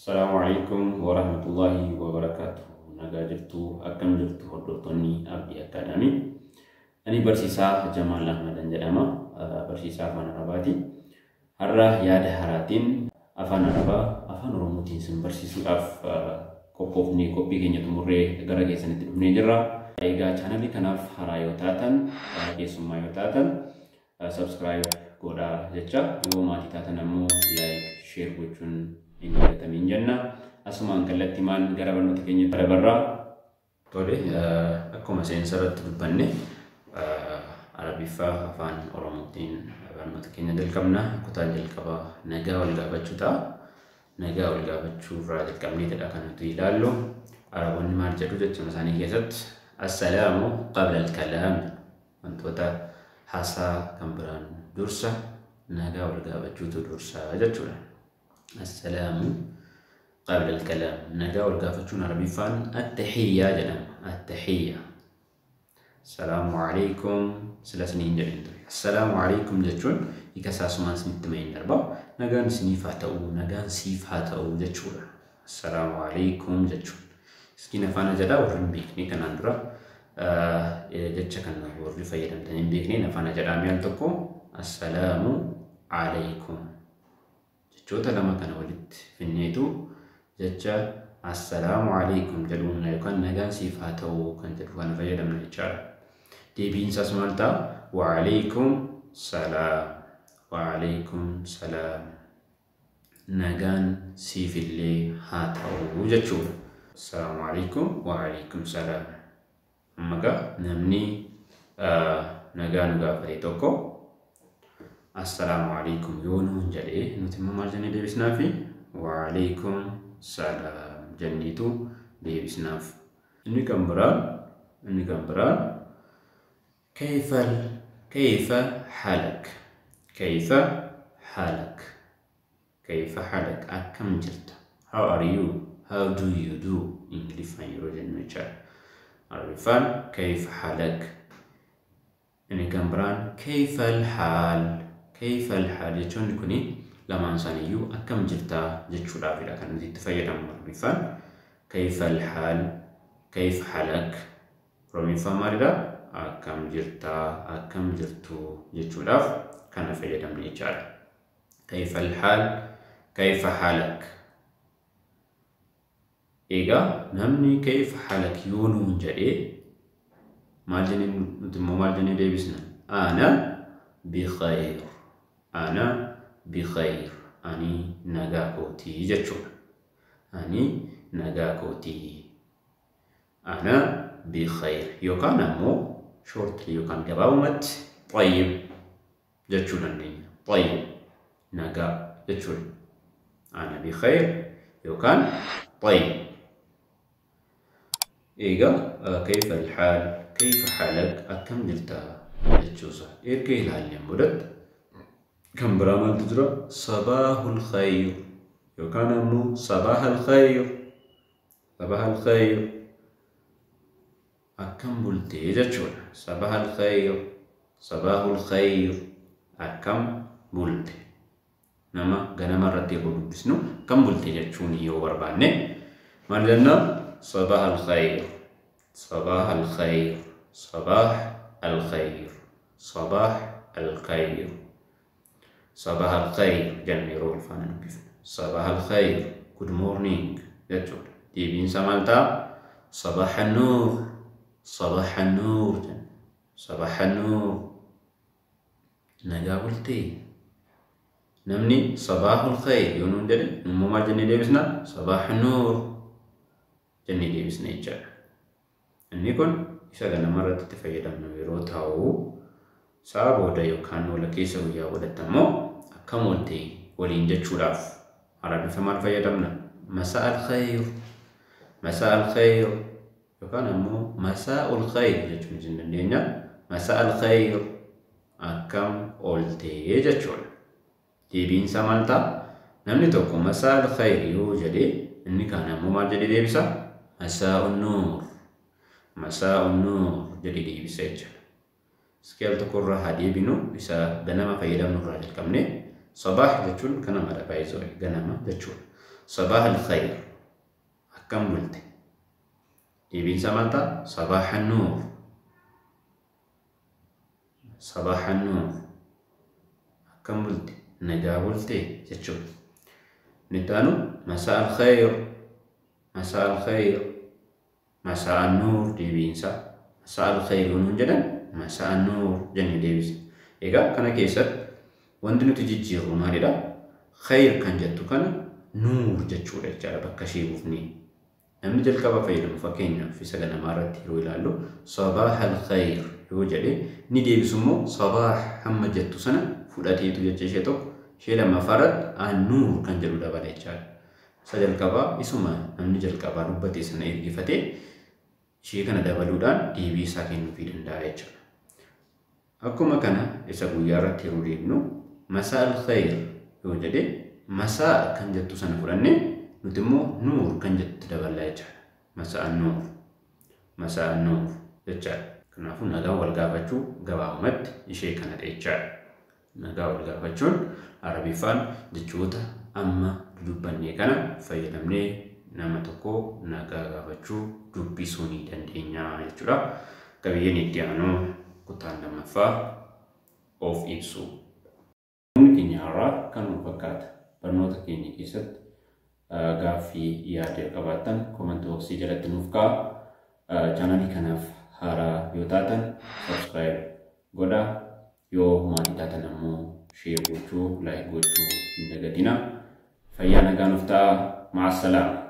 Assalaamu alaikum warahmatullahi wabarakaatuh. Nagaa jirtu, akkam jirtu hordoftoonni Abdii Akkaadaamii? Ani barsiisaa Jamaal Ahmadan jedhama. Barsiisaa Afaan Arabaati. Har'a yaada haaraatiin Afaan Arabaa Afaan Oromootiin isin barsiisuudhaaf qophoofnee, qophii keenya xumurree gara keessanitti dhufnee jirra. Egaa chaanalii kanaaf haaraa yoo taatan, keessummaa yoo taatan, subscribe godhaa jecha, yoo maatii taatan ammoo like, share gochuun hin dagatamiin jenna. Asumaan kallattiimaan gara barnoota keenyatti dabarraa. Tole, akkuma seensa irratti dubbanne Arabiffaa Afaan Oromootiin barnoota keenya jalqabna. Kutaan jalqabaa nagaa wal gaafachuu ta'a. Nagaa wal gaafachuu irraa jalqabneetidha kan nuti ilaallu. Araboonni maal jedhu jechama isaanii keessatti? Assalaamu qabla al-kalaam, wantoota haasaa kan biraan dursa nagaa wal gaafachuutu dursa jechuudha. Assalaamu qabla al-kalaam, nagaa wal gaafachuun Arabiffaan attahiyyaa jedhama. Attahiyyaa. Assalaamu alaikum sila isiniin jedheen ture. Assalaamu alaikum jechuun hiika isaa asumaan isinitti himee hin darba. Nagaan isiniif haa ta'u, nagaan siif haa ta'u jechuudha. Assalaamu alaikum jechuun. Iskiin afaana jedhaa, warri hin beekne, kanaan dura jecha kana warri fayyadamtanii hin beekne afaana jedhaa mi'aan tokko. Assalaamu alaikum. Jechoota lama kana walitti finneetu jecha assalaamu alaikum jedhuun yookaan nagaan siif haa ta'u kan jedhu kana fayyadamna jechaadha. Deebiin isaas maal ta'a? Wa alaikum salaam. Wa alaikum salaam. Nagaan siifillee haa ta'u jechuudha. Assalaamu alaikum, wa alaikum salaam. Amma gaa namni nagaa nu gaafate tokko assalaamu alaikum yoo nuun jedhee, nuti immoo maal jennee deebisnaafi? Wa alaikum salaam jenneetu deebisnaaf. Inni kan biraan kayfa haalak, kayfa haalak, kayfa haalak, akkam jirta, how are you, how do you do Ingiliffaan yeroo jennu jechaadha. Arabiffaan kayfa haalak. Inni kan biraan kayfa alhaal, kayfa alhaal. Jechoonni kuni lamaan isaaniiyyuu akkam jirtaa jechuudhaafidha kan nuti itti fayyadamnu. Arabiffaan kayfa alhaal, kayfa haalak. Oromiffaan maalidha? Akkam jirtaa, akkam jirtu jechuudhaaf kana fayyadamna jechaadha. Kayfa alhaal, kayfa haalak. Egaa namni kayfa haalak yoo nuun jedhee maal jennee, nuti immoo maal jennee deebisna? Ana bikhayr. Ana bikhayr. Ani nagaa kootii jechuudha. Ani nagaa kootii. Ana bikhayr yookaan ammoo shortly yookaan gabaabumatti tayyib jechuu dandeenya. Tayyib, nagaa jechuudha. Ana bikhayr yookaan tayyib. Egaa kayfa alhaal, kayfa haalak, akkam jirta jechuusa erga ilaalleen boodatti kan biraa maaltu jira? Sabaahul khayr yookaan ammoo sabaahal khayr, sabaahal khayr, akkam bultee jechuudha. Sabaahal khayr, sabaahul khayr, akkam bulte. Nama ganama irratti yeroo dubbisnu akkam bulte jechuun yoo barbaanne maal jenna? Sabaahal khayr, sabaahal khayr, sabaah al khayr, sabaah al khayr, sabaah al khayr jenne yeroo wal faana dubbifnu. Sabaah al khayr, good morning jechuudha. Deebiin isaa maal ta'a? Sabaah nuur, sabaah nuur jenna. Sabaah nuur, nagaa bultee. Namni sabaahul khayr yoo nuun jedhe immoo maal jennee deebisna? Sabaah nuur jennee deebisna jechaadha. Inni kun isa ganama irratti itti fayyadamnu yeroo ta'u, sa'a booda yookaan walakkeessa guyyaa boodatti ammoo akkam oolte waliin jechuudhaaf Arabiffa maal fayyadamna? Masaa al khayr, masaa al khayr yookaan ammoo masaa'ul khayr jechuun isin dandeenya. Masaa al khayr, akkam ooltee jechuudha. Deebiin isaa maal ta'a? Namni tokko masaa al khayr yoo jedhee, inni kaan ammoo maal jedhee deebisa? Masaa'un nuur, masaa'un nuur jedhee deebisa jechuudha. Iskeel tokko irraa haa deebinu, isa ganama fayyadamnu irraa jalqabne. Sabaah jechuun ganamadha, baay'isoo ganama jechuudha. Sabaah al-khayr. Akkam bulte? Deebiin isaa maal ta'a? Sabaaha nuur. Sabaaha nuur. Akkam bulte? Nagaa bulte jechuudha. Inni itti aanu masaa al-khayr. Masaa al-khayr. Masaa nuur deebiin isaa. Masaa al-khayr yoo nuun jedhan masaa nuur jennee deebisna. Egaa kana keessatti wanti nuti jijjiirru maalidha? Khayr kan jettu kana nuur jechuudha jechaadha bakka ishee buufnee. Namni jalqaba fayyadamu fakkeenyaaf isa ganamaa irratti yeroo ilaallu sabaah al-khayr yoo jedhe ni deebisu immoo sabaah hamma jettu sana fudhateetu jecha ishee tokko ishee lammaffaa irratti an-nuur kan jedhu dabala jechaadha. Isa jalqabaa isuma namni jalqabaa dubbate sana ergifatee ishee kana dabaluudhaan deebii isaa kennuufii danda'a jechuudha. Akkuma kana isa guyyaa irratti yeroo deebinu masaa al-khayr yoo jedhe masaa kan jettu sana fudhannee nuti immoo nuur kan jettu daballa jechaadha. Masaa nuur. Masaa nuur jechaadha. Kanaafuu nagaa wal gaafachuu gabaabumatti ishee kanadha jechaadha. Nagaa wal gaafachuun Arabiffaan jechoota amma dubbannee kana fayyadamnee nama tokko nagaa gaafachuu dubbisuu ni dandeenya jechuudha. Qabiyyeen itti aanu kutaan lammaffaa of ibsuu. Barnoonni keenya har'aa kanuma fakkaata. Barnoota keenya keessatti gaaffii yaada qabaattan comment boxii jalatti nuuf kaa'aa. Chaanalii kanaaf haaraa yoo taatan subscribe godhaa. Yoo maatii taatan ammoo share gochuu, like gochuu hin dagatinaa. Fayyaa nagaa nuuf ta'aa. Ma'assalaama.